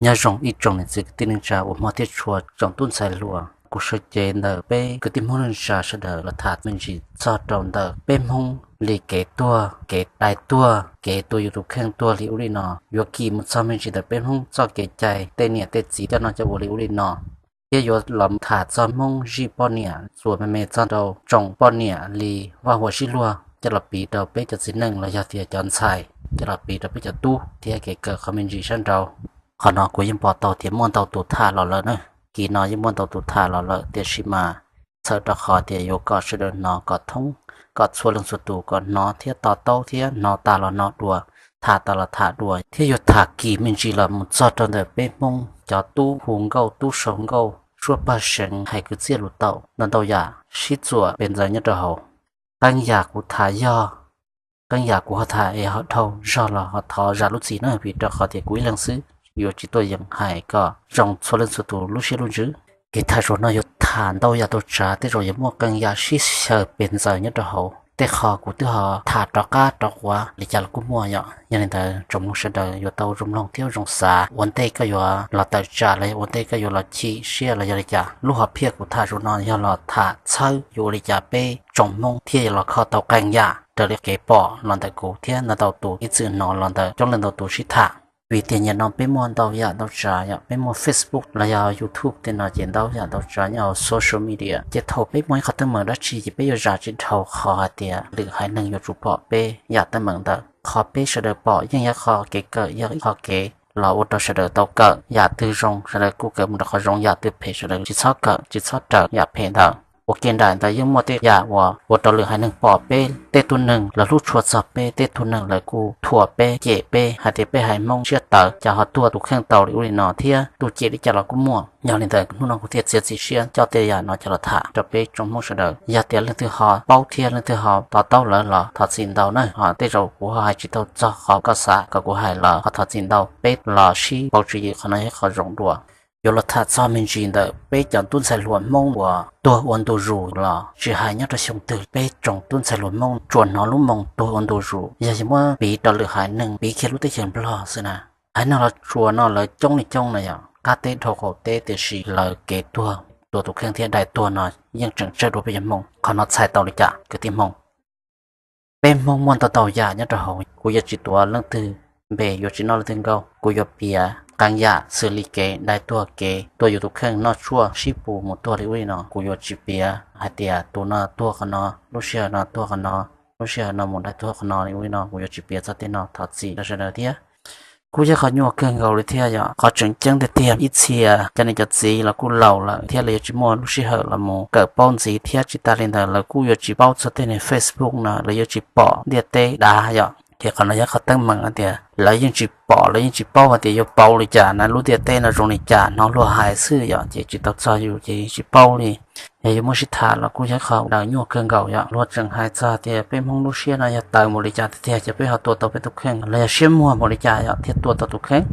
Nyob zoo ib tsoom niam txiv kwv tij neej tsa uas hmov thiab tshua, tsoom tub ntxhais hluas. Kuv sawv cev ntawm peb kwv tij Hmoob neej tsa sawv daws los tham me ntsis txog rau ntawm peb Hmoob li kev tuag, kev dai tuag, kev tua yus tus kheej tuag li ub li no. Yuav kis mus txog me ntsis ntawm peb Hmoob txoj kev cai, tej niam tej txiv coj noj coj ua li ub li no, thiab yuav los tham txog Hmoob zij poj niam, txuas me me txog rau tsoom poj niam li vaj huam sib luag coj los piv rau peb cov txiv neej los yog tias cov ntxhais, coj los piv rau peb cov tub thiab kev kawm qhov me ntsis sab nraud. Qhov no kuv yeej pom tau tias muaj ntau tus tham los lawm na. Kis no yeej muaj ntau tus tham los lawm, tiam sis mas txhawm rau qhov tias yuav kom sawv daws hnov kom thoob, kom txhua leej txhua tus kom hnov thiab to taub thiab hnov tas los hnov dua, tham tas los tham dua, thiab yuav tham kis me ntsis los mus txog rau ntawm peb Hmoob cov tub hu nkauj tub sau nkauj, suab paj seev, hais kwv txhiaj lus taum, ntau ntau yam sib txuam pes ntxaws nyob rau hauv. Qee yam kuv tham yog, qee yam kuv ho tham es ho dhau zog los ho thov zam lub txim na, vim rau qhov tias kuv ib leeg xwb yuav tsis tuaj yeem hais kom zoo txhua leej txhua tus lub siab lub ntsws. Kev tham zaum no yuav tham ntau yam tau tsav, tej zaum yuav muaj qee yam sib xyaw pes ntxaws nyob rau hauv. Tej qho kuv twb ho tham rov qab rov quav li cas los kuj muaj yom. Yog li ntawd tsoom mloog sawv daws yuav tau zoo mloog thiab zoo xav ua ntej koj yuav los tawm tsam los yog ua ntej koj yuav los chim siab los yog li cas. Lub hom phiaj kuv tham zaum no yog los tham txhawb yuav ua li cas peb tsoom Hmoob thiaj yuav los kho tau qee yam raws li kev pom los ntawm kuv thiab ntau tus ib txwm hnov los ntawm coob leej ntau tus sib tham. Vim tias nim no peb muaj ntau yam ntau tsav yom, peb muaj Facebook los yog YouTube tej no ces ntau yam ntau tsav nyob hauv social media, ces thaum peb muaj ib qhov teeb meem dab tsi ces peb yuav zam tsis dhau qhov hais tias lwm haiv neeg yuav tsum pom peb yam teeb meem ntawd. Qhov peb sawv daws pom yeej yog qhov kev kawm, yog ib qhov kev los ua rau sawv daws tau kawm. Yam twg zoo sawv daws kuj kawm mus rau qhov zoo, yam twg phem sawv daws tsis txhob kawm, tsis txhob raws yam phem ntawd. Ua ke nraim ntawd yeej muaj tej yam uas ua rau lwm haiv neeg pom peb, tej tug neeg lawv hlub tshua txog peb, tej tug neeg lawv kuj thuam peb, cem peb hais tias peb haiv Hmoob siab tawv, cas ho tuag tus kheej tau li ub li no thiab, tus cem li cas los kuj muaj. Yog li ntawd hnub no kuv thiaj txiav txim siab coj tej yam no coj los tham rau peb tsoom Hmoob sawv daws. Yog tias leej twg ho paub thiab leej twg ho to taub lawm los thov txim ntau na, ho tej zaum kuv ho hais tsis tau txog qhov koj xav kom kuv hais los ho thov txim ntau. Peb los sib pauv tswv yim, qhov no yog qhov zoo dua. Yuav los tham txog me ntsis ntawm peb cov tub ntxhais hluas Hmoob uas tuag ua ntu zus los tsis hais nyob rau xyoo twg, peb tsoom tub ntxhais hluas Hmoob tsuas hnov lub moo tuag ua ntu zus, yog yuav muab piv rau lwm haiv neeg, piv kiag lub teb chaws Nplog xwb na. Haiv neeg los tsuas no lawv coob li coob no yog qab teb dhau qaum teb, tiam sis lawv kev tuag, tua tus kheej thiab dai tuag no yeej tseem tsawg dua peb cov Hmoob. Qhov no txhais tau li cas kwv tij Hmoob? Peb Hmoob muaj ntau tau yam nyob rau hauv, kuv yuav tsis tuav leej twg npe, yuav tsis noj leej twg nkauj, kuv yuav piav qee yam xws li kev dai tuag, kev tua yus tus kheej, noj tshuaj sib pus mus tuag li ub li no, kuv yuav tsis piav hais tias tus no tuag qhov no, lub sij hawm no tuag qhov no, lub sij hawm no mus dai tuag qhov no li ub li no, kuv yuav tsis piav txog tej no, thov txim rau sawv daws thiab. Kuj yog qhov nyuaj kawg nkaus li thiab yom. Qhov tseem ceeb tiag tiag, ib txhia cov niam cov txiv los kuj laus lawm thiab lawv yuav tsis muaj lub sij hawm los mus kawm paub ntxiv, thiab tsis tas li ntawd lawv kuj yuav tsis paub txog tej niag Facebook no, lawv yuav tsis pom ntiaj teb dav yom. Ces qhov no yog qhov teeb meem hais tias lawv yeej tsis pom, lawv yeej tsis paub hais tias yuav pauv li cas na, lub ntiaj teb no zoo li cas, hnov luag hais xwb yom, ces tsis tau txog yus ces tsis paub li. Yog yuav muab sib tham los kuj yog qhov daws nyuaj kawg nkaus yom. Luag tseem hais txog tias peb Hmoob lub siab no yog tawv npaum li cas tiag tiag ces peb ho tua tau peb tus kheej, los yog siab muag npaum li cas yom thiaj tua tau tus kheej.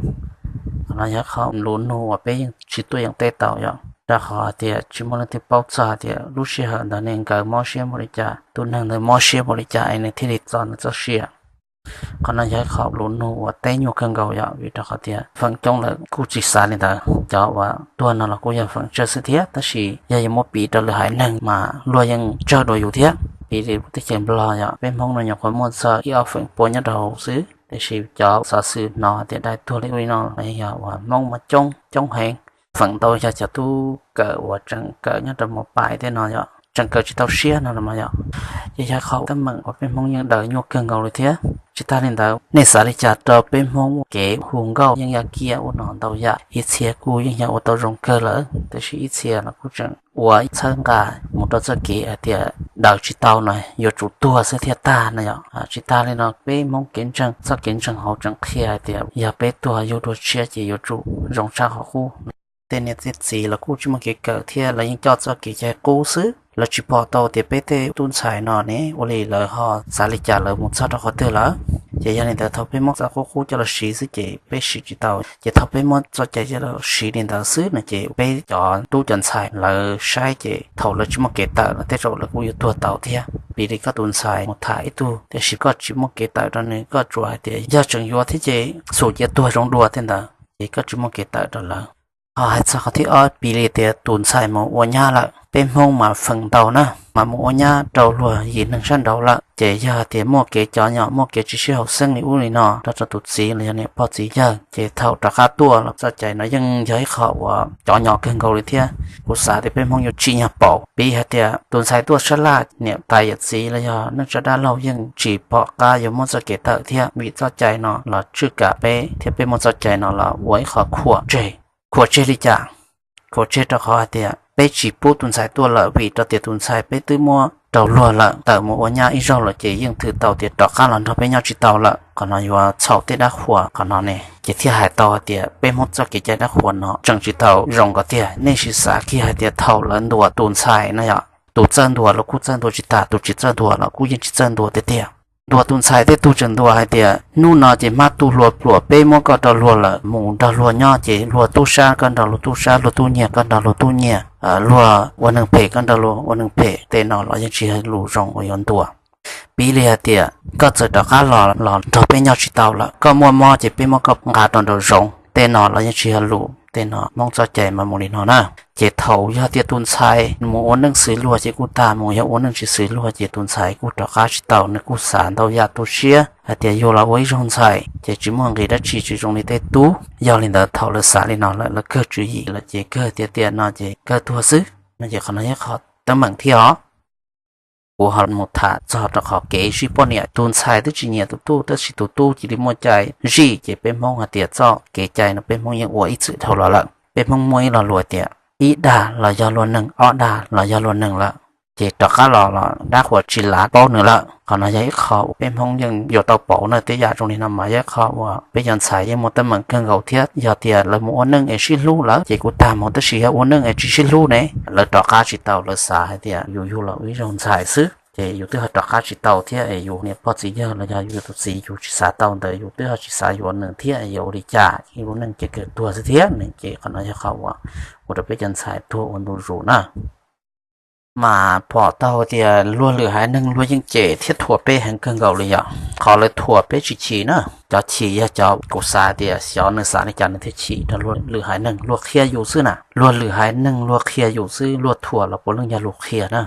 Qhov no yog qhov lus nug uas peb yeej tsis tuaj yeem teb tau yom, rau qhov tias tsis muaj leej twg paub txog hais tias lub sij hawm ntawd ne nkawd mob siab npaum li cas, tus neeg ntawd mob siab npaum li cas es nws thiaj li txo nws txoj sia. Qhov no yog qhov lus nug uas teb nyuaj kawg nkaus yom, vim rau qhov tias feem coob lawm kuj tsis xav li ntawd. Cov uas tuag no los kuj yog feem tsawg xwb thiab, tab sis yog yuav muab piv rau lwm haiv neeg mas luag yeej tsawg dua yus thiab. Piv li lub teb chaws Nplog yom, peb Hmoob no nyuam qhuav muaj txog ib ob feem pua nyob rau hauv xwb, tiam sis cov xov xwm hnov tias dai tuag li ub li no los yog uas Hmoob mas coob coob heev. Feem ntau yog cov tub kawm uas tseem kawm nyob rau mos pais tej no yom, tseem kawm tsis tau siab no los mas yom. Ces yog qhov teeb meem uas peb Hmoob yeej daws nyuaj kawg nkaus li thiab. Tsis tas li ntawd, nej xav li cas rau peb Hmoob kev hu nkauj yeeb yaj kiab ub no ntau yam, ib txhia kuj yeej yog ua tau zoo kawg lawm, tiam sis ib txhia los kuj tseem ua txhawb nqa mus rau txoj kev hais tias daws tsis tau no yuav tsum tuag xwb thiaj tag no yom. Tsis tas li no peb Hmoob kev ntseeg, txoj kev ntseeg hauv tseem qhia hais tias yog peb tuag yug dua tshiab ces yuav tsum zoo tshaj qhov qub. Tej niam tej txiv los kuj tsis muaj kev kawm thiab lawv yeej coj txoj kev cai qub xwb. Lawv tsis pom tau tias peb tej tub ntxhais no ne ua li lawv ho xav li cas, lawv mus txog rau qhov twg lawm. Ces yog li ntawd thaum peb muab txoj qub qub coj los siv xwb ces peb siv tsis tau. Ces thaum peb muab txoj cai coj los siv li ntawd xwb no ces peb cov tub cov ntxhais lawv saib ces thaum lawv tsis muaj kev tawm los tej zaum lawv kuj yuav tuag tau thiab. Piv li koj tus ntxhais mus tham ib tug, tiam sis koj tsis muaj kev tawm rau nws, koj tsuas hais tias yog tseem yuav thiab ces xum cia tuag zoo dua tej ntawd. ces koj tsis muaj kev tawm rau lawv. Ho hais txog qhov thib ob piv li tias tus ntxhais mus ua nyab lawm, peb Hmoob mas feem ntau na mas mus ua nyab rau luag yim neeg sab nraud lawm, ces yog tias muaj kev cov nyom muaj kev tsis sib haum xeeb li ub li no rau rau tus txiv los yog niam pog txiv yawg, ces thaum rov qab tuaj los txoj cai no yeej yog ib qho uas cov nyom kawg nkaus li thiab. Kuv xav tias peb Hmoob yuav tsim nyog paum piv hais tias tus ntxhais tuaj sab laj niam tais yawm txiv los yog neej tsa dab laug yeej tsis pom qab yuav muab txoj kev tawm thiab, vim txoj cai no los tswj kav peb thiab peb muab txoj cai no los ua ib qho khuam tseg. Khuam tseg li cas? Khuam tseg rau qhov hais tias peb tsis pub tus ntxhais tuaj lawm, vim rau tias tus ntxhais peb twb muab rau luag lawm, tawm mus ua nyab ib zaug lawm ces yeej thwm tau tias rov qab los nrog peb nyob tsis tau lawm. Qhov no yuav txhaum tej dab qhuas qhov no ne, ces thiaj hais tau hais tias peb Hmoob txoj kev cai dab qhuas no tseem tsis tau zoo kom tiag. Nej sim xav kiag hais tias thaum lawv ntuas tus ntxhais no yog tus txawj ntuas los kuj txawj ntuas tsis tag, tus tsis txawj ntuas los kuj yeej tsis txawj ntuas tiag tiag. Ntuas tus ntxhais tej tug tseem ntuas hais tias hnub no ces hmab tu hlua pluam, peb muab koj rau luag lawm, mus nrog luag nyob ces luag tub sab koj nrog luag tub sab, luag tub nyiag koj nrog luag tub nyiag, luag ua neeg phem koj nrog luag ua neeg phem. Tej no los yeej tsis yog lus zoo uas yuav ntuas. Piv li hais tias koj txawm rov qab los los nrog peb nyob tsis tau lawm, koj muaj mob ces peb muab koj nqa rau nraum zoov. Tej no los yeej tsis yog lus, tej no Hmoob txoj cai mas mus li no na. Ces thaum yog tias tus ntxhais mus ua neej xws luag ces kuj tag mus, yog ua neej tsis xws luag ces tus ntxhais kuj rov qab tsis tau, nws kuj xav ntau yam tu siab hais tias yug los ua ib zaug ntxhais ces tsis muaj nqis dab tsi, tsis zoo li tej tub. Yog li ntawd thaum lawv xav li no lawm, lawv kawg tswv yim lawm ces kawg tias tiam no ces kawg tuag xwb no. Ces qhov no yog qhov teeb meem thiab os. Kuv ho mus tham txog rau qhov kev zij poj niam, tus ntxhais twb tsis nyiam tus tub tab sis tus tub cia li muaj cai zij, ces peb Hmoob hais tias txoj kev cai no peb Hmoob yeej ua ib txwm dhau los lawm. Peb Hmoob muaj ib lo lus tias ib dag los yog luag neeg, ob dag los yog luag neeg lawm. Ces rov qab los los dab qhuas tsis lav paub nws lawm. Qhov no yog ib qho uas peb Hmoob yeej yuav tau pauv na. Tej yam zoo li no mas yog ib qho uas peb cov ntxhais yeej muaj teeb meem kawg nkaus thiab. Yog tias lawv mus ua neej es sib hlub lawm ces kuj tag mus, tab sis yog ua neej es tsis sib hlub ne, lawv rov qab tsis tau, lawv xav hais tias yus yug los ua ib zaug ntxhais xwb ces yus twb ho rov qab tsis tau thiab, es yus niam pog txiv yawg los yog yus tus txiv yus tsis xav tau ntawd, yus twb ho tsis xav yuav nws thiab, yuav ua li cas, ib lub neej ces kawg tuag xwb thiab ne. Ces qhov no yog qhov uas ua rau peb cov ntxhais tuag ua ntu zus na. Mas pom tau tias luag lwm haiv neeg luag yeej cem thiab thuam peb heev kawg nkaus li yom. Qhov lawv thuam peb tsis chim na, cov chim yog cov kuv xav tias xyov nws xav li cas nws thiaj chim rau luag lwm haiv neeg, luag qhia yus xwb na. Luag lwm haiv neeg luag qhia yus xwb, luag thuam los puav leej yog luag qhia na.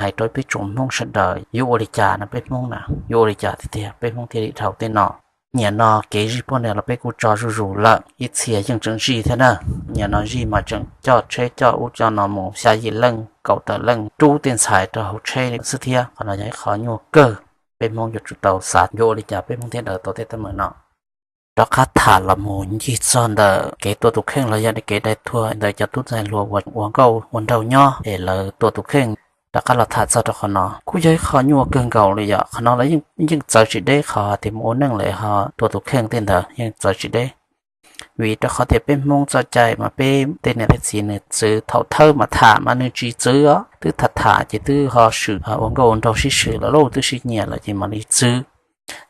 Hais rau peb tsoom Hmoob sawv daws yuav ua li cas no, peb Hmoob na yuav ua li cas tiag tiag peb Hmoob thiaj li dhau tej no. Nim no kev zij poj niam los peb kuj tso zuj zus lawm, ib txhia yeej tseem zij thiab na. Nim no zij mas tseem coj tsheb coj ub coj no mus xya yim leej kaum tawm leej rub tej ntxhais rau hauv tsheb xwb thiab. Qhov no yog ib qho nyuaj kawg, peb Hmoob yuav tsum tau xav yuav ua li cas peb Hmoob thiaj daws tau tej teeb meem no. Rov qab tham los mus ncig txog ntawm kev tua tus kheej los yog kev dai tuag ntawm cov tub ntxhais hluas uas ua nkauj ua nraug nyob es lawv tua tus kheej. Rov qab los tham txog rau qhov no kuj yog ib qho nyuaj kawg nkaus li yom. Qhov no lawv yeej txawv tsis deb, qhov tias mus ua neej lawm ho tua tus kheej tej ntawd yeej txawv tsis deb. Vim rau qhov tias peb Hmoob txoj cai mas peb tej niam tej txiv nws txwv, thaum thawj mas tham mas nws tsis txwv os, twb tham tham ces twb ho swm ua nkauj ua nraug sib swm lawm lauj, twb sib nyiam lawm ces mam li txwv.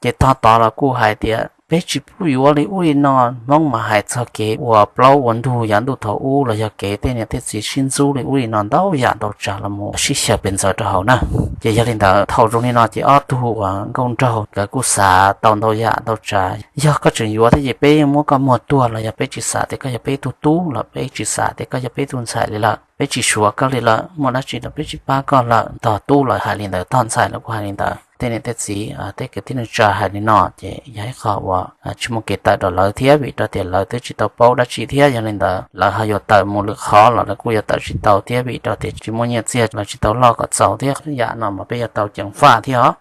Ces tog tod los kuj hais tias peb tsis pub yuav li ub li no, Hmoob mas hais txog kev ua plaub ua ntug yav ntuj thaum ub los yog kev tej niam tej txiv sib ntxub li ub li no ntau yam ntau tsav los mus sib xyaw pes ntxaws rau hauv na. Ces yog li ntawd thaum zoo li no ces ob tug uas nkauj nraug nkawd kuj xav tau ntau yam ntau tsav. Yog koj tseem yuav thiab ces peb yeej muab koj muag tuag los yog peb tsis xav tias koj yog peb tug tub los peb tsis xav tias koj yog peb tug ntxhais li lawm, peb tsis suav koj li lawm, muaj dab tsi los peb tsis pab koj lawm. Tog tub los hais li ntawd, tog ntxhais los kuj hais li ntawd. Tej niam tej txiv, tej kwv tij neej tsa hais li no ces yog ib qho uas tsis muaj kev tawm rau lawv thiab, vim rau tias lawv twb tsis tau paub dab tsi thiab. Yog li ntawd lawv ho yuav tawm mus lwm qhov los lawv kuj yuav tawm tsis tau thiab, vim rau tias tsis muaj nyiaj txig los tsis tau loj kom txaus thiab. Yam no mas peb yuav tau ceev faj thiab os.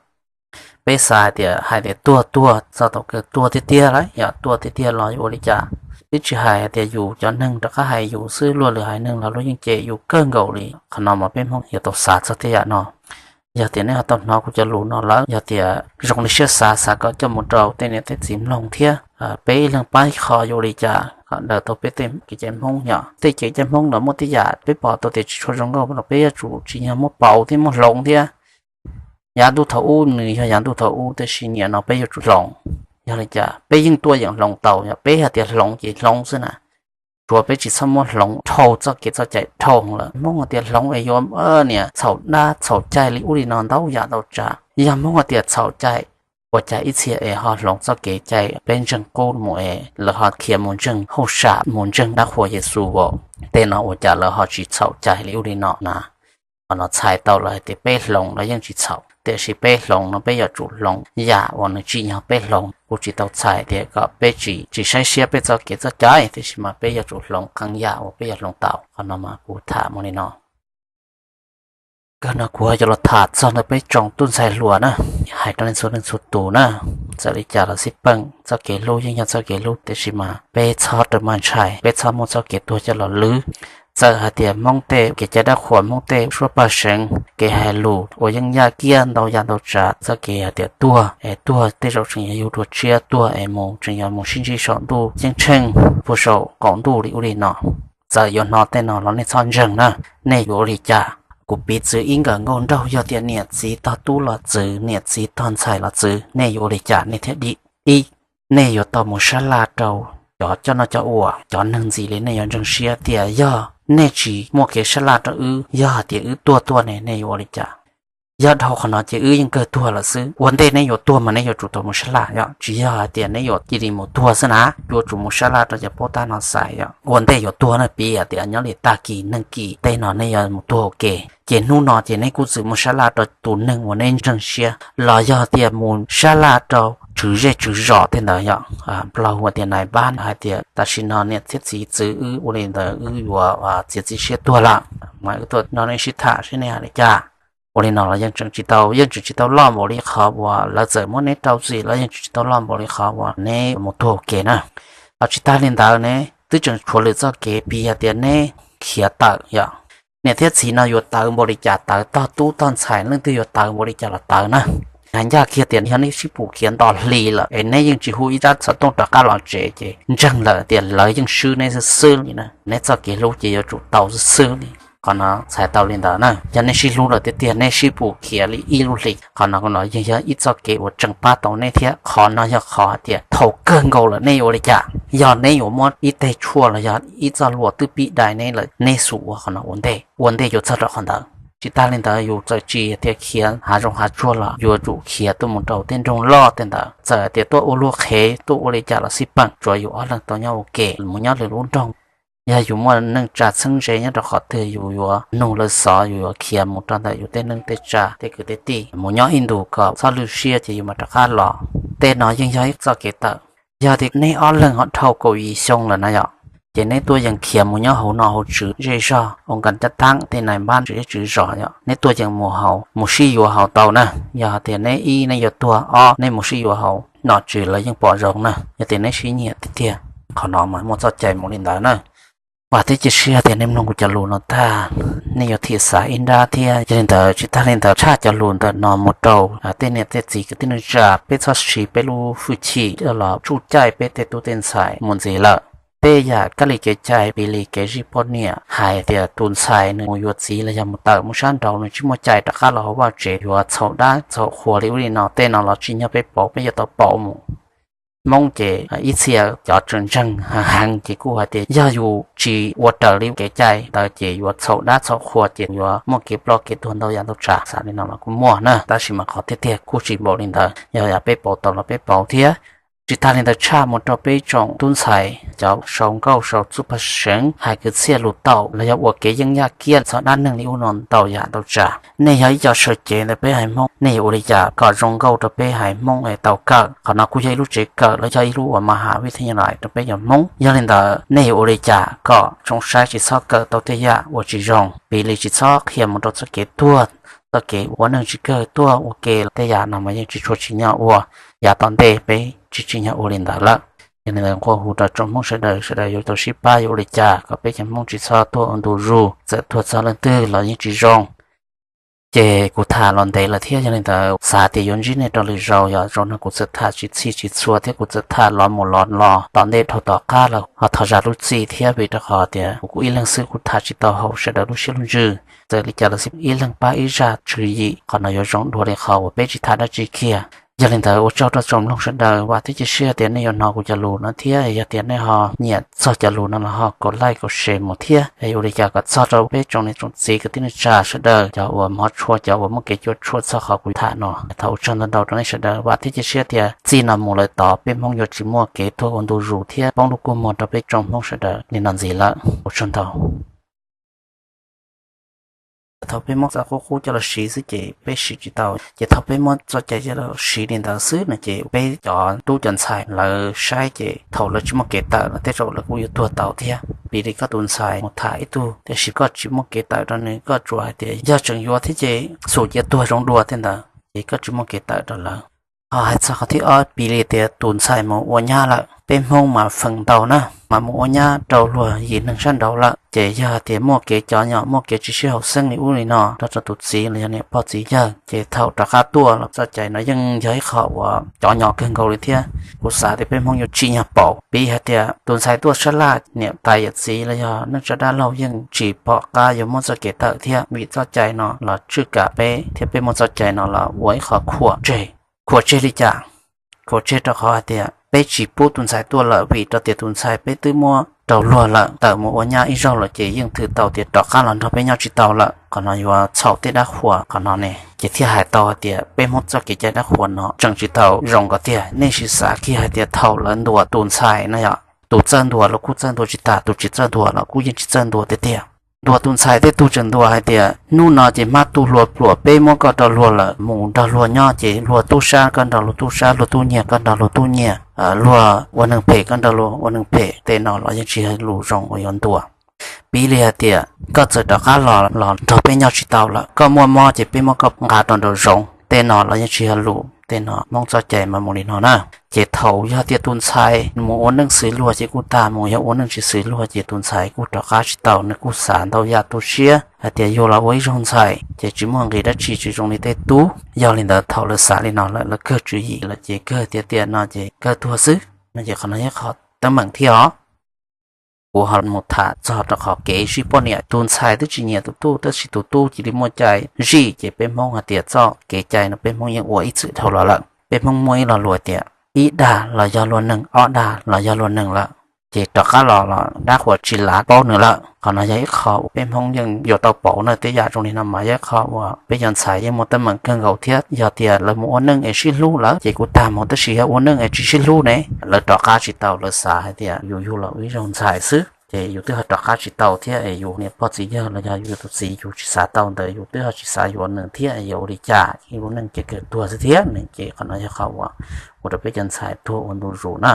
Peb xav hais tias, hais tias tuag tuag txog thaum kawg tuag tiag tiag lawm, yog tuag tiag tiag los yuav ua li cas? Twb tsis hais hais tias yus cov neeg rov qab hais yus xwb, luag lwm haiv neeg los luag yeej cem yus kawg nkaus li. Qhov no mas peb Hmoob yuav tau xav txog tej yam no. Yog tias nej ho tau hnov kuv cov lus no lawm, yog tias zoo li siab xav, xav kom coj mus rau tej niam tej txiv mloog thiab, peb ib leeg pab ib qho yuav ua li cas kom daws tau peb tej kev cai Hmoob. Yog tej kev cai Hmoob los muaj tej yam peb pom tau tias tsis tshua zoo nkauj los peb yuav tsum tsim nyog muab pauv thiab muab hloov thiab. Yav ntuj thaum ub nws yog yav ntuj thaum ub, tab sis nim no peb yuav tsum hloov. Yog li cas peb yeej tuaj yeem hloov tau? Yog peb hais tias hloov ces hloov xwb na. Tsuav peb tsis txhob muab hloov dhau txoj kev txoj cai dhau lawm. Hmoob hais tias hloov es yuav niam txhaum dab txhaum cai li ub li no ntau yam ntau tsav. Yog Hmoob hais tias txhaum cai, Ua cas ib txhia es ho hloov txoj kev cai peb ntseeg qub mus es lawv ho khiav mus ntseeg hauj sam mus ntseeg dab qhuas Yexus as, tej no ua cas lawv ho tsis txhaum cai li ub li no na. Qhov no txhais tau lawm hais tias peb hloov los yeej tsis txhaum, tiam sis peb hloov no peb yuav tsum hloov yam uas nws tsim nyog peb hloov. Kuv tsis tau txhais tias kom peb tsis, tsis saib siab peb txoj kev txoj cai, tiam sis mas peb yuav tsum hloov qee yam uas peb yuav hloov tau. Qhov no mas kuv tham mus li no. Kawg no kuv yuav los tham txog ntawm peb tsoom tub ntxhais hluas na, hais rau nej txhua leej txhua tus na, txawm li cas los xij peem, txoj kev hlub yeej yog txoj kev hlub, tiam sis mas peb txhob rawm maj ntshai, peb txhob muab txoj kev tuag coj los lwb. Txawm hais tias Hmoob tej kev cai dab qhuas, Hmoob tej suab paj seev, kev hais lus uas yeej yaj kiab ntau yam ntau tsav, txoj kev hais tias tuag es tuag tej zaum tseem yog yug dua tshiab, tuag es mus tseem yog mus sib ntsib saum ntuj ceeb tsheej puag saum qaum ntuj li ub li no. Txawm yuav hnov tej no los nej txhob ntseeg na. Nej yuav ua li cas? Kuv piv txwv ib nkawm nkauj nraug, yog tias niam txiv tog tub los txwv, niam txiv tog ntxhais los txwv, nej yuav ua li cas nej thiaj dim? Ib, nej yuav tau mus sab laj rau cov coj noj coj ua, cov neeg ntxim li nej yuav ntseeg siab tias yog nej tsis muaj kev sab laj rau wb, yog hais tias wb tuag tuaj ne nej yuav ua li cas? Yog dhau qhov no ces wb yeej kawg tuag lawm xwb. Ua ntej neb yuav tuag mas neb yuav tsum tau mus sab laj yom, tsis yog hais tias neb yuav cia li mus tuag xwb na, yuav tsum mus sab laj rau cov paub tab no xaiv yom. Ua ntej yuav tuag na, piv hais tias nyob li tag kis neeg kis tej no nej yuav mus tuag ua ke, ces hnub no ces neb kuj txwm mus sab laj rau tus neeg uas neb ntseeg siab, los yog tias mus sab laj rau tswv zej tswv zos tej ntawd yom. Nplog hu tias nais npab, hais tias tam sim no niam thiab txiv txwv wb ua li ntawd wb yuav txiav txim siab tuag lawm, mas wb tuaj nrog nej sib tham seb nej hais li cas. Ua li no los yeej tseem tsis tau, yeej tseem tsis tau loj npaum li qhov uas lawv txawm muab neb rau txim los yeej tseem tsis tau loj npaum li qhov uas neb mus tuag ua ke na. Ho tsis tag li ntawd ne, twb tseem tshuav lwm txoj kev, piv hais tias neb khiav tawm yom, niam thiab txiv no yuav tawv npaum li cas tawv, tog tub tog ntxhais leej twg yuav tawv npaum li cas los tawv na. Hais ncaj kiag tias yog neb sib pus khiav nto hli lawm es neb yeej tsis hu ib rab xov tooj rov qab los tsev ces ntseeg lawm tias lawv yeej swb neb xwb xwb li na. Neb txoj kev hlub ces yuav tsum tau xwb xwb li. Qhov no txhais tau li ntawd na, yog nej sib hlub lawm tiag tiag nej sib pus khiav li ib lub hli. Qhov no yeej yog ib txoj kev uas tseem pab tau neb thiab. Qhov no yog qhov hais tias thaum kawg nkaus lawm nej yuav ua li cas? Yog neb yuav muab ib teg tshuaj los yog ib txoj hlua twb pib dai neb lawm, neb xub ua qhov no ua ntej, ua ntej yuav txog rau qhov ntawd. Tsis tag li ntawd yus txawm tsis tias khiav hav zoov hav tsuag los yuav tsum khiav tuaj mus rau tej nroog loj tej ntawd. Txawm tias tuaj ua luag qhev tuaj ua li cas los xij peem, tsuav yus ob leeg tau nyob ua ke mus nyob lwm lub nroog. Yog yus muaj neej tsa txheeb ze nyob rau qhov twg yus yuav nug lawv xov, yus yuav khiav mus rau ntawm yus tej neej tej tsa tej kwv tej tij mus nyob ib ntus kom txhob lwj siab ces yus mam rov qab los. Tej no yeej yog ib txoj kev tawm. Yog tias neb ob leeg ho dhau kaum yim xyoo lawm na yom, ces neb tuaj yeem khiav mus nyob hauv no hauv tswv zej zog ua nkas caj taab tej nais npab tswv zej tswv zos yom, neb tuaj yeem mus hauv mus sib yuav hauv tau na. Yog tias neb ib neb yuav tuag, ob neb mus sib yuav hauv nom tswv lawv yeej pom zoo na, yog tias neb sib nyiam tiag tiag. Qhov no mas muaj txoj cai mus li ntawd na. Vam thiab cia siab tias nej mloog kuv cov lus no tag, nej yuav thim xav ib nrab thiab. Yog li ntawd tsis tag li ntawd tshaj cov lus ntawm no mus rau tej niam tej txiv kwv tij neej tsa, peb txhob siv peb lub hwj chim coj los tsuj caij peb tej tub tej ntxhais mus ntxiv lawm. Tej yam kab li kev cai piv li kev zij poj niam, hais tias tus ntxhais nws mus yuav txiv los yog mus tawm mus sab nraud nws tsis muaj cai rov qab los hauv vaj tsev yuav txhaum dab txhaum qhua li ub li no, tej no los tsim nyog peb pauv, peb yuav tau pauv mus. Hmoob ces ib txhia cov tseem ntseeg heev ces kuj hais tias yog yus tsis ua raws li kev cai ntawd ces yuav txhaum dab txhaum qhua ces yuav muaj kev ploj kev tuag ntau yam ntau tsav. Xav li no los kuj muaj na, tab sis mas qhov tiag tiag kuj tsis npaum li ntawd, yog yam peb pauv tau los peb pauv thiab. Tsis tag li ntawd tshaj mus rau peb tsoom tub ntxhais cov sau nkauj sau txuj paj seev, hais kwv txhiaj lus tau los yog ua kev yeeb yaj kiab txog dab neeg li ub no ntau yam ntau tsav. Nej yog ib co sawv cev ntawm peb haiv Hmoob, nej yuav ua li cas kom zoo nkauj rau peb haiv Hmoob es tau kawm? Qhov no kuj yog ib lub tsev kawm los yog ib lub uas ma ha vij thej nyaj lais rau peb cov Hmoob. Yog li ntawd nej yuav ua li cas kom zoo saib tsis txhob kawm tau tej yam uas tsis zoo, piv li tsis txhob qhia mus rau txoj kev tuag, txoj kev ua neeg tsis kawg tuag ua ke, tej yam no mas yeej tsis tshua tsim nyog ua. Yav tom ntej peb tsis tsim nyog ua li ntawd lawm. Yog li ntawd nqua hu rau tsoom Hmoob sawv daws, sawv daws yuav tau sib pab yuav ua li cas kom peb cov Hmoob tsis txhob tuag ua ntu zus, txawm tuag txog leej twg los yeej tsis zoo. Ces kuv tham los ntev lawm thiab, yog li ntawd xav tias yuav ntsib nej rau lwm zaus, yog zaum no kuv txawm tham tsis txhij tsis txhua thiab kuv txawm tham los mus los los tom ntej dhau tom qab lawm ho thov zam lub txim thiab, vim rau qhov tias kuv kuj ib leeg xwb kuj tham tsis tau haum sawv daws lub siab lub ntsws. Txawm li cas los xij ib leeg pab ib zaj tswv yim, qhov no yuav zoo dua li qhov uas peb tsis tham dab tsi kiag. Yog li ntawd ua tsaug rau tsoom mloog sawv daws, vam thiab cia siab tias nej yuav hnov kuv cov lus no thiab yog tias nej ho nyiam txog cov lus no los ho kaum like kaum share mus thiab es ua li cas kom txog rau peb tsoom niam tsoom txiv kwv tij neej tsa sawv daws, cov uas hmov tshua, cov uas muaj kev cuam tshuam txog qhov kuv tham no. Thov ua tsaug ntau ntau rau nej sawv daws, vam thiab cia siab tias txij no mus lawm tod peb Hmoob yuav tsis muaj kev tuag ua ntu zus thiab poob lub kua muag rau peb tsoom Hmoob sawv daws li no ntxiv lawm. Ua tsaug ntau. Thaum peb muab txoj qub qub coj los siv xwb ces peb siv tsis tau, ces thaum peb muab txoj cai coj los siv li ntawd xwb no ces peb cov tub cov ntxhais lawv saib ces thaum lawv tsis muaj kev tawm los tej zaum lawv kuj yuav tuag tau thiab. Piv li koj tus ntxhais mus tham ib tug tiam sis koj tsis muaj kev tawm rau nws, koj tsuas hais tias yog tseem yuav thiab ces xum cia tuag zoo dua tej ntawd ces koj tsis muaj kev tawm rau lawv. Ho hais txog qhov thib ob, piv li tias tus ntxhais mus ua nyab lawm, peb Hmoob mas feem ntau na mas mus ua nyab rau luag yim neeg sab nraud lawm, ces yog hais tias muaj kev cov nyom muaj kev tsis sib haum xeeb li ub li no rau rau tus txiv los yog niam pog txiv yawg ces thaum rov qab tuaj los txoj cai no yeej yog ib qho uas cov nyom kawg nkaus li thiab. Kuv xav tias peb Hmoob yuav tsim nyog pauv, piv hais tias tus ntxhais tuaj sab laj niam tais yawm txiv los yog neej tsa dab laug yeej tsis pom qab yuav muab txoj kev tawm thiab vim txoj cai no los tswj kav peb thiab peb muab txoj cai no los ua ib qho khuam tseg. Khuam tseg li cas? Khuam tseg rau qhov hais tias peb tsis pub tus ntxhais tuaj lawm vim rau tias tus ntxhais peb twb muab rau luag lawm, tawm mus ua nyab ib zaug lawm ces yeej thwm tau tias rov qab los nrog peb nyob tsis tau lawm. Qhov no yuav txhaum tej dab qhuas qhov no ne, ces thiaj hais tau hais tias peb Hmoob txoj kev cai dab qhuas no tseem tsis tau zoo kom tiag. Nej sim xav kiag hais tias thaum lawv ntuas tus ntxhais no yog tus txawj ntuas los kuj txawj ntuas tsis tag, tus tsis txawj ntuas los kuj yeej tsis txawj ntuas tiag tiag. Ntuas tus ntxhais tej tug tseem ntuas hais tias hnub no ces hmab tu hlua pluam, peb muab koj rau luag lawm, mus nrog luag nyob ces luag tub sab koj nrog luag tub sab, luag tub nyiag koj nrog luag tub nyiag, luag ua neeg phem koj nrog luag ua neeg phem, tej no los yeej tsis yog lus zoo uas yuav ntuas. Piv li hais tias koj txawm rov qab los los nrog peb nyob tsis tau lawm, koj muaj mob ces peb muab koj nqa rau nraum zoov, tej no los yeej tsis yog lus, tej no Hmoob txoj cai mas mus li no na. Ces thaum yog tias tus ntxhais mus ua neej xws luag ces kuj tag mus, yog ua neej tsis xws luag ces tus ntxhais kuj rov qab tsis tau, nws kuj xav ntau yam tu siab hais tias yug los ua ib zaug ntxhais ces tsis muaj nqis dab tsi, tsis zoo li tej tub. Yog li ntawd thaum lawv xav li no lawm, lawv kawg tswv yim lawm ces kawg tias tiam no ces kawg tuag xwb no. Ces qhov no yog qhov teeb meem thiab os. Kuv ho mus tham txog rau qhov kev zij poj niam, tus ntxhais twb tsis nyiam tus tub tab sis tus tub cia li muaj cai zij, ces peb Hmoob hais tias txoj kev cai no peb Hmoob yeej ua ib txwm dhau los lawm. Peb Hmoob muaj ib lo lus tias ib dag los yog luag neeg, ob dag los yog luag neeg lawm, ces rov qab los los dab qhuas tsis lav paub nws lawm. Qhov no yog ib qho uas peb Hmoob yeej yuav tau pauv na. Tej yam zoo li no mas yog ib qho uas peb cov ntxhais yeej muaj teeb meem kawg nkaus thiab. Yog tias lawv mus ua neej es sib hlub lawm ces kuj tag mus, tab sis yog ua neej es tsis sib hlub ne, lawv rov qab tsis tau, lawv xav hais tias yus yug los ua ib zaug ntxhais xwb ces yus twb ho rov qab tsis tau thiab es yus niam pog txiv yawg los yog yus tus txiv yus tsis xav tau ntawd, yus twb ho tsis xav yuav nws thiab es yuav ua li cas, ib lub neej ces kawg tuag xwb thiab ne. Ces qhov no yog qhov uas ua rau peb cov ntxhais tuag ua ntu zus na.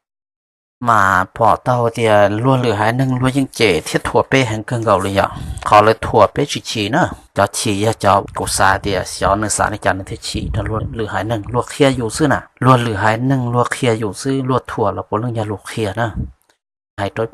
Mas pom tau tias luag lwm haiv neeg luag yeej cem thiab thuam peb heev kawg nkaus li yom. Qhov lawv thuam peb tsis chim na, cov chim yog cov kuv xav tias xyov nws xav li cas nws thiaj chim rau luag lwm haiv neeg, luag qhia yus xwb na. Luag lwm haiv neeg luag qhia yus xwb, luag thuam los puav leej yog luag qhia na. Hais rau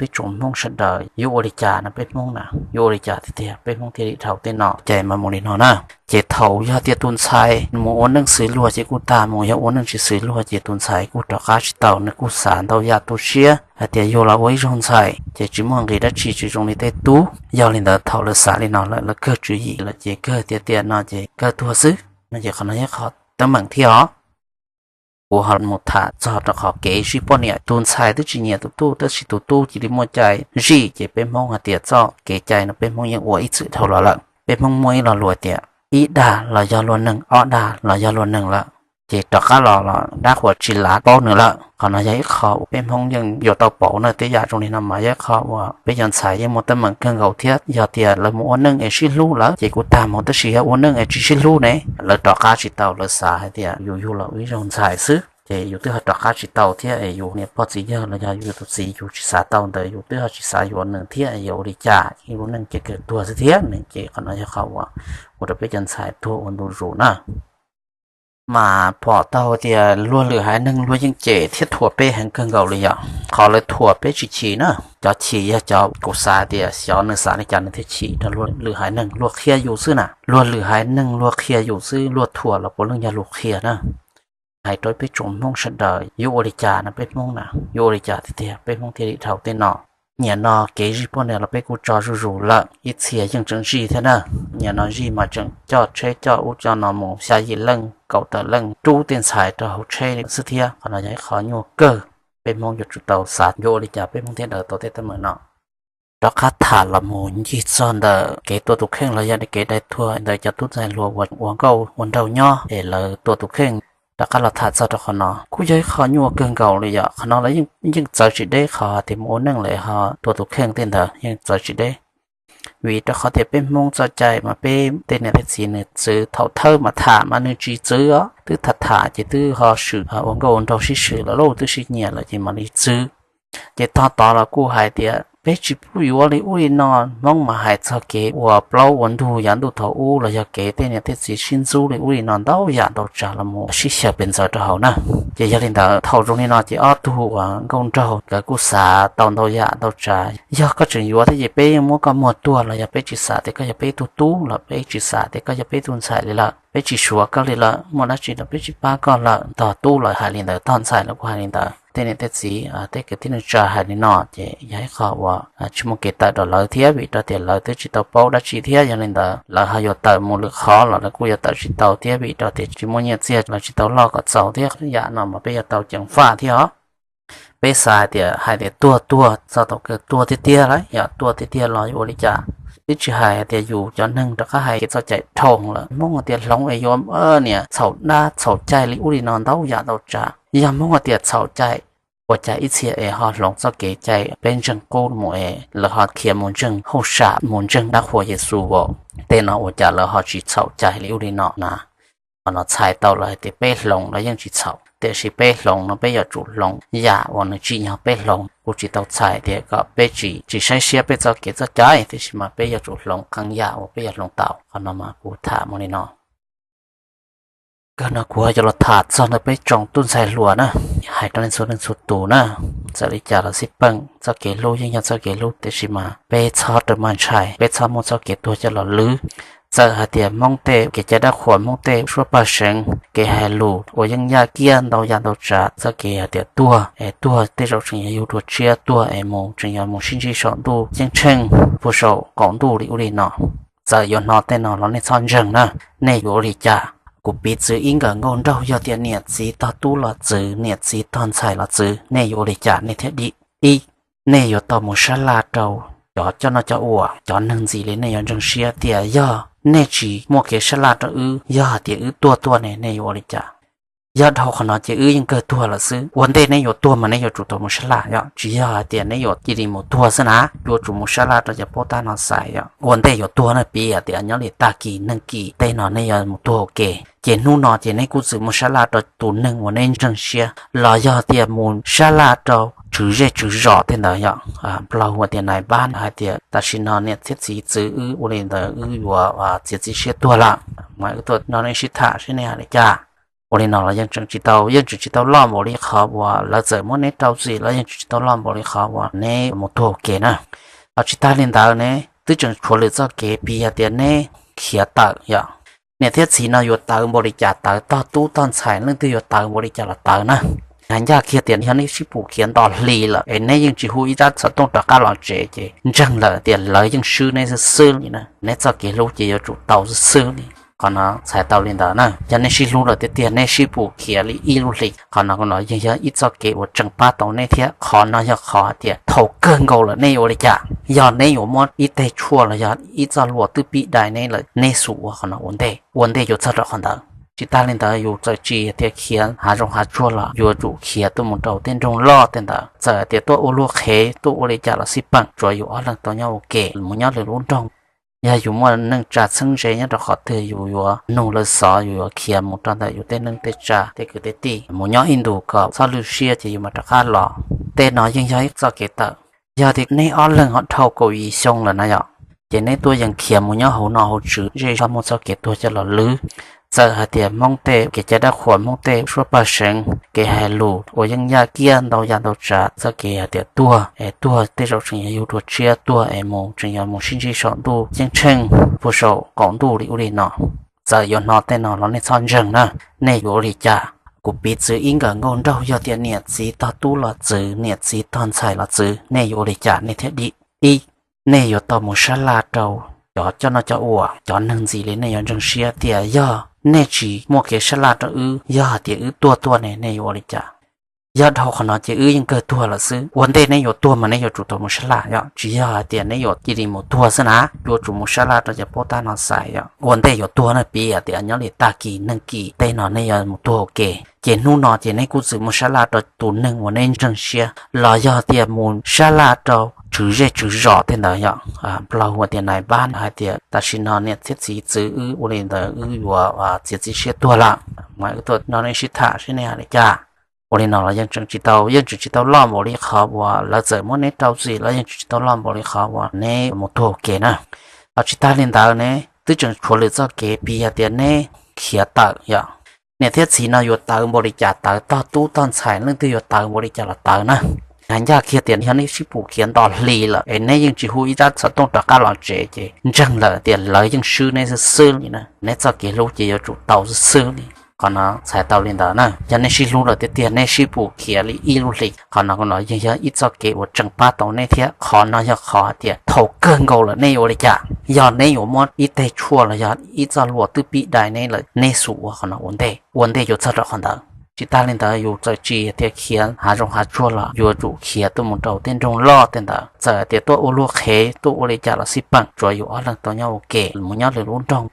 peb tsoom Hmoob sawv daws, yuav ua li cas no peb Hmoob na, yuav ua li cas tiag tiag peb Hmoob thiaj li dhau tej no, ces mas mus li no na. Ces thaum yog tias tus ntxhais mus ua neej xws luag ces kuj tag mus, yog ua neej tsis xws luag ces tus ntxhais kuj rov qab tsis tau, nws kuj xav ntau yam tu siab hais tias yug los ua ib zaug ntxhais ces tsis muaj nqis dab tsi, tsis zoo li tej tub. Yog li ntawd thaum lawv xav li no lawm, lawv kawg tswv yim lawm ces kawg tias tiam no ces kawg tuag xwb no. Ces qhov no yog qhov teeb meem thiab os. Kuv ho mus tham txog rau qhov kev zij poj niam, tus ntxhais twb tsis nyiam tus tub tab sis tus tub cia li muaj cai zij, ces peb Hmoob hais tias txoj kev cai no peb Hmoob yeej ua ib txwm dhau los lawm. Peb Hmoob muaj ib lo lus tias ib dag los yog luag neeg, ob dag los yog luag neeg lawm, ces rov qab los los dab qhuas tsis lav paub nws lawm. Qhov no yog ib qho uas peb Hmoob yeej yuav tau pauv na. Tej yam zoo li no mas yog ib qho uas peb cov ntxhais yeej muaj teeb meem kawg nkaus thiab. Yog tias lawv mus ua neej es sib hlub lawm ces kuj tag mus, tab sis yog ua neej es tsis sib hlub ne, lawv rov qab tsis tau, lawv xav hais tias yus yug los ua ib zaug ntxhais xwb ces yus twb ho rov qab tsis tau thiab es yus niam pog txiv yawg los yog yus tus txiv yus tsis xav tau ntawd, yus twb ho tsis xav yuav nws thiab es yuav ua li cas, ib lub neej ces kawg tuag xwb thiab ne. Ces qhov no yog qhov uas ua rau peb cov ntxhais tuag ua ntu zus na. Mas pom tau tias luag lwm haiv neeg luag yeej cem thiab thuam peb heev kawg nkaus li yom. Qhov lawv thuam peb tsis chim na, cov chim yog cov kuv xav tias xyov nws xav li cas nws thiaj chim rau luag lwm haiv neeg, luag qhia yus xwb na. Luag lwm haiv neeg luag qhia yus xwb, luag thuam los puav leej yog luag qhia na. Hais rau peb tsoom Hmoob sawv daws, yuav ua li cas no peb Hmoob na, yuav ua li cas tiag tiag peb Hmoob thiaj li dhau tej no. Nim no kev zij poj niam los peb kuj tso zuj zus lawm, ib txhia yeej tseem zij thiab na. Nim no zij mas tseem coj tsheb coj ub coj no mus xya yim leej kaum tawm leej rub tej ntxhais rau hauv tsheb xwb thiab. Qhov no yog ib qho nyuaj kawg, peb Hmoob yuav tsum tau xav yuav ua li cas peb Hmoob thiaj daws tau tej teeb meem no. Rov qab tham los mus ncig txog ntawm kev tua tus kheej los yog kev dai tuag ntawm cov tub ntxhais hluas uas ua nkauj ua nraug nyob es lawv tua tus kheej. Rov qab los tham txog rau qhov no kuj yog ib qho nyuaj kawg nkaus li yom. Qhov no lawv yeej txawv tsis deb, qhov tias mus ua neej lawm ho tua tus kheej tej ntawd yeej txawv tsis deb. Vim rau qhov tias peb Hmoob txoj cai mas peb tej niam tej txiv nws txwv, thaum thawj mas tham mas nws tsis txwv os, twb tham tham ces twb ho swm ua nkauj ua nraug sib swm lawm lauj, twb sib nyiam lawm ces mam li txwv. Ces tog tod los kuj hais tias peb tsis pub yuav li ub li no, Hmoob mas hais txog kev ua plaub ua ntug yav ntuj thaum ub los yog kev tej niam tej txiv sib ntxub li ub li no ntau yam ntau tsav los mus sib xyaw pes ntxaws rau hauv na. Ces yog li ntawd thaum zoo li no ces ob tug uas nkauj nraug nkawd kuj xav tau ntau yam ntau tsav, yog koj tseem yuav thiab ces peb yeej muab koj muag tuag los yog peb tsis xav tias koj yog peb tug tub los peb tsis xav tias koj yog peb tug ntxhais li lawm, peb tsis suav koj li lawm, muaj dab tsi los peb tsis pab koj lawm. Tog tub los hais li ntawd, tog ntxhais los kuj hais li ntawd, tej niam tej txiv tej kwv tij neej tsa hais li no ces yog ib qho uas tsis muaj kev tawm rau lawv thiab, vim rau tias lawv twb tsis tau paub dab tsi thiab. Yog li ntawd lawv ho yuav tawm mus lwm qhov los lawv kuj yuav tawm tsis tau thiab, vim rau tias tsis muaj nyiaj txiag, lawv tsis tau loj kom txaus thiab. Yam no mas peb yuav tau ceev faj thiab os. Peb xav hais tias, hais tias tuag tuag txog thaum kawg tuag tiag tiag lawm, yog tuag tiag tiag los yuav ua li cas? Twb tsis hais tias yus cov neeg rov qab hais kev txoj cai dhau lawm, Hmoob hais tias hloov es yuav niam txhaum dab txhaum cai li ub li no ntau yam ntau tsav. Yog Hmoob hais tias txhaum cai, ua cas ib txhia es ho hloov txoj kev cai peb ntseeg qub mus es lawv ho khiav mus ntseeg hauj sam, mus ntseeg dab qhuas Yexus as, tej no ua cas lawv ho tsis txhaum cai li ub li no na? Qhov no txhais tau lawm hais tias peb hloov los yeej tsis txhaum, tiam sis peb hloov no peb yuav tsum hloov yam uas nws tsim nyog peb hloov. Kuv tsis tau txhais tias kom peb tsis, tsis saib siab peb txoj kev txoj cai, tiam sis mas peb yuav tsum hloov qee yam uas peb yuav hloov tau. Qhov no mas kuv tham muaj li no. Kawg no kuv yuav los tham txog ntawm peb tsoom tub ntxhais hluas na, hais rau nej txhua leej txhua tus na, txawm li cas los xij peem, txoj kev hlub yeej yog txoj kev hlub, tiam sis mas peb txhob rawm maj ntshai, peb txhob muab txoj kev tuag coj los lwb. Txawm hais tias Hmoob tej kev cai dab qhuas, Hmoob tej suab paj seev, kev hais lus uas yeej yaj kiab ntau yam ntau tsav, txoj kev hais tias tuag es tuag tej zaum tseem yog yug dua tshiab, tuag es mus tseem yog mus sib ntsib saum ntuj ceeb tsheej puag saum qaum ntuj li ub li no. Txawm yuav hnov tej no los nej txhob ntseeg na. Nej yuav ua li cas? Kuv piv txwv ib nkawm nkauj nraug, yog tias niam txiv tog tub los txwv, niam txiv tog ntxhais los txwv, nej yuav ua li cas nej thiaj dim? Ib, nej yuav tau mus sab laj rau cov coj noj coj ua, cov neeg ntxiv li nej yuav ntseeg siab tias yog nej tsis muaj kev sab laj rau wb, yog hais tias wb tuag tuaj ne nej yuav ua li cas? Yog dhau qhov no ces wb yeej kawg tuag lawm xwb. Ua ntej neb yuav tuag mas neb yuav tsum tau mus sab laj yom, tsis yog hais tias neb yuav cia li mus tuag xwb na, yuav tsum mus sab laj rau cov paub tab no xaiv yom. Ua ntej yuav tuag na, piv hais tias nyob li tag kis neeg kis tej no nej yuav mus tuag ua ke, ces hnub no ces neb kuj txwm mus sab laj rau tus neeg uas neb ntseeg siab, los yog tias mus sab laj rau tswv zej tswv zos tej ntawd yom. Nplog hu tias nais npab, hais tias tam sim no niam thiab txiv txwv wb ua li ntawd, wb yuav txiav txim siab tuag lawm, mas wb tuaj nrog nej sib tham seb nej hais li cas. Ua li no los yeej tseem tsis tau, yeej tseem tsis tau loj npaum li qhov uas lawv txawm muab neb rau txim los yeej tseem tsis tau loj npaum li qhov uas neb mus tuag ua ke na. Ho tsis tag li ntawd ne, twb tseem tshuav lwm txoj kev, piv hais tias neb khiav tawm yom. Niam thiab txiv no yuav tawv npaum li cas tawv, tog tub tog ntxhais leej twg yuav tawv npaum li cas los tawv na. Hais ncaj kiag tias yog neb sib pus khiav nto hli lawm es neb yeej tsis hu ib rab xov tooj rov qab los tsev ces ntseeg lawm tias lawv yeej swb neb xwb xwb li na. Neb txoj kev hlub ces yuav tsum tau xwb xwb li. Qhov no txhais tau li ntawd na. Yog neb sib hlub lawm tiag tiag, neb sib pus khiav li ib lub hli, qhov no yeej yog ib txoj kev uas tseem pab tau neb thiab. Qhov no yog qhov hais tias thaum kawg nkaus lawm nej yuav ua li cas? Yog neb yuav muab ib teg tshuaj los yog ib txoj hlua twb pib dai neb lawm, neb xub ua qhov no ua ntej, ua ntej yuav txog rau qhov ntawd. Tsis tag li ntawd yus txawm tsis tias khiav hav zoov hav tsuag los yuav tsum khiav tuaj mus rau tej nroog loj tej ntawd. Txawm tias tuaj ua luag qhev tuaj ua li cas los xij peem, tsuav yus ob leeg tau nyob ua ke mus nyob lwm lub nroog. Yog yus muaj neej tsa txheeb ze nyob rau qhov twg yus yuav nug lawv xov, yus yuav khiav mus rau ntawm yus tej neej tej tsa tej kwv tej tij mus nyob ib ntus kom txhob lwj siab ces yus mam rov qab los. Tej no yeej yog ib txoj kev tawm. Yog tias neb ob leeg ho dhau kaum yim xyoo lawm na yom, ces neb tuaj yeem khiav mus nyob hauv nom hauv tswv zej zog muaj txoj kev tuag coj los lwb. Txawm hais tias Hmoob tej kev cai dab qhuas, Hmoob tej suab paj seev, kev hais lus uas yeej yaj kiab ntau yam ntau tsav, txoj kev hais tias tuag es tuag tej zaum tseem yog yug dua tshiab, tuag es mus tseem yog mus sib ntsib saum ntuj ceeb tsheej puag saum qaum ntuj li ub li no. Txawm yuav hnov tej no los nej txhob ntseeg na. Nej yuav ua li cas? Kuv piv txwv ib nkawm nkauj nraug, yog tias niam txiv tog tub los txwv, niam txiv tog ntxhais los txwv, nej yuav ua li cas nej thiaj dim? Ib, nej yuav tau mus sab laj rau cov coj noj coj ua, cov neeg ntxiv li nej yuav ntseeg siab tias yog nej tsis muaj kev sab laj rau wb, yog hais tias wb tuag tuaj ne nej yuav ua li cas? Yog dhau qhov no ces wb yeej kawg tuag lawm xwb. Ua ntej neb yuav tuag mas neb yuav tsum tau mus sab laj yom, tsis yog hais tias neb yuav cia li mus tuag xwb na, yuav tsum mus sab laj rau cov paub tab no xaiv yom. Ua ntej yuav tuag na, piv hais tias nyob li tag kis neeg kis tej no nej yuav mus tuag ua ke, ces hnub no ces neb kuj txwm mus sab laj rau tus neeg uas neb ntseeg siab, los yog tias mus sab laj rau tswv zej tswv zos tej ntawd yom. Plaub hu tias nais npab hais tias tam sim no niam thiab txiv txwv wb ua li ntawd, wb yuav txiav txim siab tuag lawm, mas wb tuaj nrog nej sib tham seb nej hais li cas. Ua li no los yeej tseem tsis tau, yeej tseem tsis tau loj npaum li qhov uas lawv txawm muab neb rau txim los yeej tseem tsis tau loj npaum li qhov uas neb mus tuag ua ke na. Ho tsis tag li ntawd ne, twb tseem tshuav lwm txoj kev, piv hais tias neb khiav tawm yom, niam thiab txiv no yuav tawv npaum li cas, tawv tog tub tog ntxhais leej twg yuav tawv npaum li cas los tawv na. Hais ncaj kiag tias yog neb sib pus khiav nto hli lawm es neb yeej tsis hu ib rab xov tooj rov qab los tsev ces ntseeg lawm tias lawv yeej swb neb xwb xwb li na. Neb txoj kev hlub ces yuav tsum tau xwb xwb li. Qhov no txhais tau li ntawd na, yog neb sib hlub lawm tiag tiag neb sib pus khiav li ib lub hli. Qhov no yeej yog ib txoj kev uas tseem pab tau neb thiab. Qhov no yog qhov hais tias thaum kawg nkaus lawm nej yuav ua li cas? Yog neb yuav muab ib teg tshuaj los yog ib txoj hlua twb pib dai neb lawm, neb xub ua qhov no ua ntej, ua ntej yuav txog rau qhov ntawd. Tsis tag li ntawd yus txawm tsis tias khiav hav zoov hav tsuag los yuav tsum khiav tuaj mus rau tej nroog loj tej ntawd. Txawm tias tuaj ua luag qhev tuaj ua li cas los xij peem, tsuav yus ob leeg tau nyob ua ke mus nyob lwm lub nroog.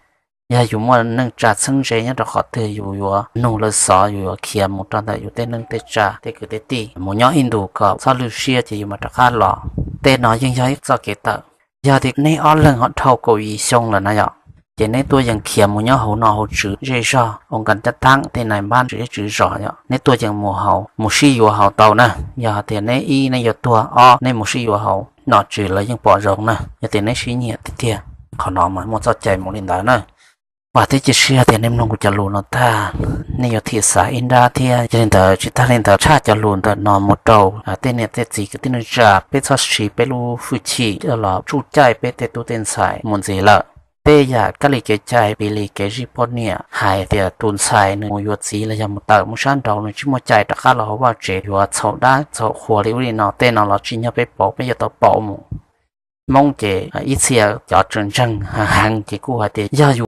Yog yus muaj neej tsa txheeb ze nyob rau qhov twg yus yuav nug lawv xov, yus yuav khiav mus rau ntawm yus tej neej tej tsa tej kwv tej tij mus nyob ib ntus kom txhob lwj siab ces yus mam rov qab los. Tej no yeej yog ib txoj kev tawm. Yog tias neb ob leeg ho dhau kaum yim xyoo lawm na yom, ces neb tuaj yeem khiav mus nyob hauv nom hauv tswv zej zog, ua nkas caj tab tej nais npab tswv zej tswv zos yom, neb tuaj yeem mus hauv mus sib yuav hauv tau na. Yog tias neb ib neb yuav tuag, ob neb mus sib yuav hauv nom tswv los yeej pom zoo na, yog tias neb sib nyiam tiag tiag. Qhov no mas muaj txoj cai mus li ntawd na. Vam thiab cia siab tias nej mloog kuv cov lus no tag, nej yuav thim xav ib nrab thiab. Yog li ntawd tsis tag li ntawd tshaj cov lus ntawm no mus rau tej niam tej txiv kwv tij neej tsa, peb txhob siv peb lub hwj chim los tsuj caij peb tej tub tej ntxhais mus ntxiv lawm. Tej yam kab li kev cai piv li kev zij poj niam, hais tias tus ntxhais nws mus yuav txiv los yog mus tawm mus sab nraud nws tsis muaj cai rov qab los hauv vaj tsev, yuav txhaum dab txhaum qhua li ub li no, tej no los tsim nyog peb pauv peb yuav tau pauv mus. Hmoob ces ib txhia cov tseem ntseeg heev ces kuj hais tias yog yus